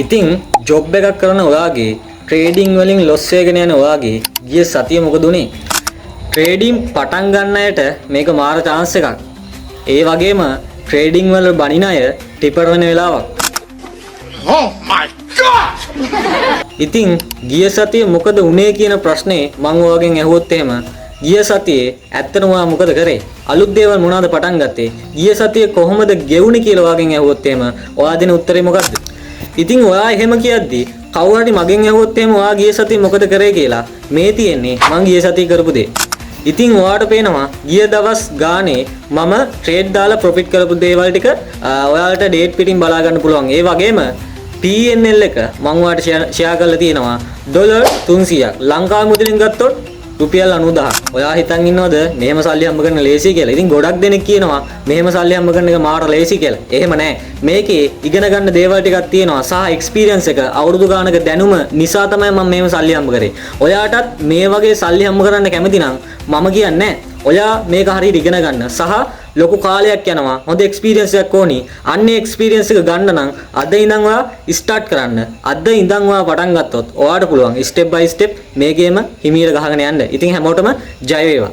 ඉතින් ජොබ් එකක් කරන ඔයාගේ, ට්‍රේඩින් වලින් ලොස් වෙගෙන යන ඔයාගේ ගිය සතිය මොකද උනේ? ට්‍රේඩින් පටන් ගන්න අයට මේක මාර චාන්ස් එකක්. ඒ වගේම ට්‍රේඩින් වල බනින අය ටිපර් වෙන වෙලාවක්. Oh my God! ඉතින් ගිය සතියේ මොකද උනේ කියන ප්‍රශ්නේ මං ඔයාගෙන් ඇහුවොත් එහෙම, ගිය සතියේ ඇත්තටම ඔයා මොකද කරේ? අලුත් දේවල් මොනවද පටන් ගත්තේ? ගිය සතියේ කොහොමද ගෙවුනේ කියලා ඔයාගෙන් ඇහුවොත් එහෙම, ඔයා දෙන උත්තරේ මොකද්ද? ඉතින් ඔයා එහෙම කියද්දි කවුරු හරි මගෙන් ඇහුවොත් එහෙම ඔයා ගිය සතියේ මොකද කරේ කියලා, මේ තියෙන්නේ මං ගිය සතියේ කරපු දේ. ඉතින් ඔයාට පේනවා ගිය දවස් ගානේ මම ට්‍රේඩ් දාලා ප්‍රොෆිට් කරපු දේවල් ටික ඔයාලට ඩේට් පිටින් බලා ගන්න පුළුවන්. ඒ වගේම PNL එක මං ඔයාලට ෂෙයා කරලා තියෙනවා, ඩොලර් 300ක්. ලංකාවේ මුදලින් ගත්තොත් රුපියල් 90,000ක්. ඔයා හිතන් ඉන්නවද මෙහෙම සල්ලි හම්බ කරන්න ලේසි කියලා? ඉතින් ගොඩක් දෙනෙක් කියනවා මෙහෙම සල්ලි හම්බ කරන එක මාර ලේසි කියලා. එහෙම නෑ. මේකේ ඉගෙන ගන්න දේවල් ටිකක් තියෙනවා සහ එක්ස්පීරියන්ස් එක, අවුරුදු ගානක දැනුම නිසා තමයි මම මෙහෙම සල්ලි හම්බ කරේ. ඔයාටත් මේ වගේ සල්ලි හම්බ කරන්න කැමති නම් මම කියන්නේ ඔයා මේක හරියට ඉගෙන ගන්න සහ ලොකු කාලයක් යනවා, හොඳ එක්ස්පීරියන්ස් එකක් ඕනි. අන්න ඒ එක්ස්පීරියන්ස් එක ගන්න නම් අද ඉඳන් ඔයා ස්ටාර්ට් කරන්න. අද ඉඳන් ඔයා පටන් ගත්තොත් ඔයාට පුළුවන් ස්ටෙප් බයි ස්ටෙප් මේ ගේම හිමීට ගහගෙන යන්න. ඉතින් හැමෝටම ජය වේවා.